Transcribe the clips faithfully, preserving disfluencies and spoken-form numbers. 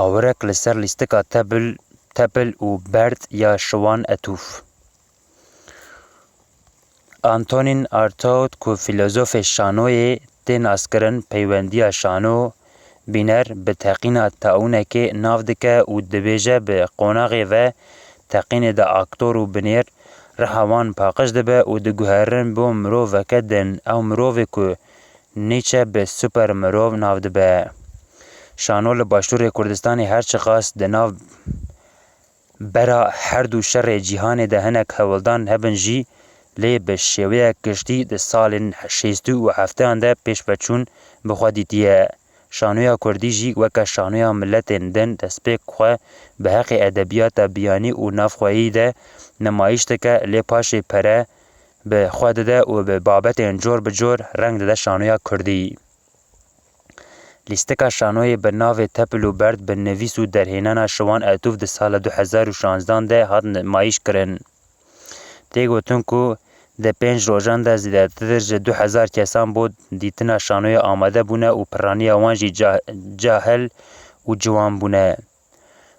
Awirek li ser lîstika tepil, tepil û berd ya Şiwan Etûf. Antonin Artaud ku fîlozofê şanoyê tê naskirin, peywendiya şano, bîner bi teqîna taûnekê nav dike û dibêje bi qonaxê ve teqînê de aktor û binêr riha wan paqij dibe û diguherin bo miroveke din. Ew mirovê ku Nietzsche bi super mirov nav dibe. Şano li Başûrê Kurdistanê her çiqas di nav bera her du şerê cîhanê de hinek hewldan hebin jî, lê bi şêweyek giştî di salên şêstî û hefteyan de pêşveçûn bi xwe dîtiye. Şanoya kurdî jî weke şanoya miletên din destpêk xwe bi heqê edebiyata biyanî û navxweyî de nimayîş dike, lê paşê pere bi xwe dide û bi babetên cor bi cor reng dide şanoya kurdî. Lîstika şanoyê bi navê Tepil û Berd bi nivîs û derhênana Şiwan Etûf di sala du hezar û şanzdan de hat nimayîş kirin. Tê gotin ku di pênc rojan de zêdetir ji du hezar kesan bo dîtina şanoyê amade bûne û piraniya wan jî ca-, cahil û ciwan bûne.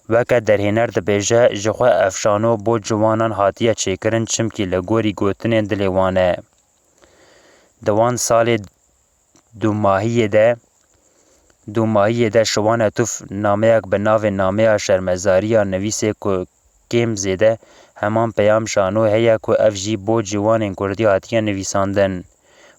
Weke derhêner dibêje, ji xwe ev şano bo ciwanan hatiye çêkirin, çimkî li gorî gotinên dilê wan e. Di wan salê dumahiyê de, dumahiyê de Şiwan Etûf nameyek bi navê Nameya Şermezariya nivîsê ku kêm zêde heman peyam şano heye ku ev jî bo ciwanên kurdî hatiye nivîsandin.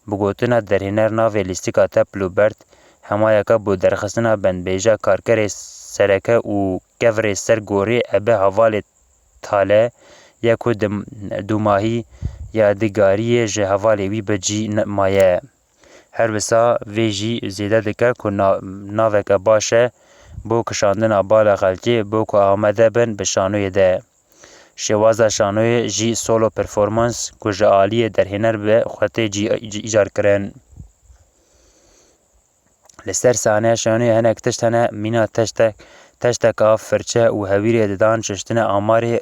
Bi gotina derhêner navê lîstika Tepil û Berd hemayeke bo derxistina bendbêja karkerê sereke û kevirê ser gorê ebe hevalê Tale ye ku di dumahî yadigariyê ji hevalê wî bi cî ne-, maye. Her wisa vê jî zêde dike ku na-, naveke baş e bo kişandina bala xelkê bo ku amade bin bi şanoyê de. Şêwaza şanoyê jî solo performans ku ji aliyê derhêner bi xwe tê cî-, cî-, îcar kirin. Li ser sahneya şanoyê hinek tişt hene, mîna teştek, teşteka firçe û hewîrê didan şiştine amarê,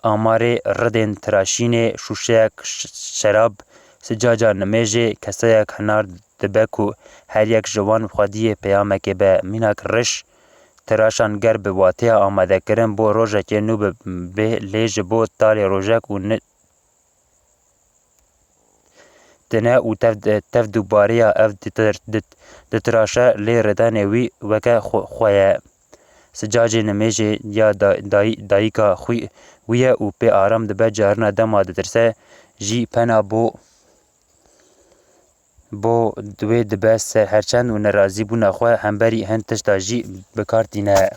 amarê ridên tiraşînê, şûşeyek ş-, şerab, sicaca nimêjê, keseyek hinar dibe ku her yek ji wan xwediyê peyamekê be. Mînak riş, tiraşan ger bi wateya amadekirin bo rojekê nû bi, bê lê ji bo talê rojek û ni-, tine û tev, tev dubareya ev ditir-, dit-, ditiraşe lê ridanê wî weke xwe, xwe ye. Sicacê nimêjê ya da-, dayî-, dayika xwî, wî ye û pê aram dibe, carina dema ditirse jî pena bo, bo wê dibe ser herçend û nerazîbûna xwe hemberî hin tişta jî bi kar tîne.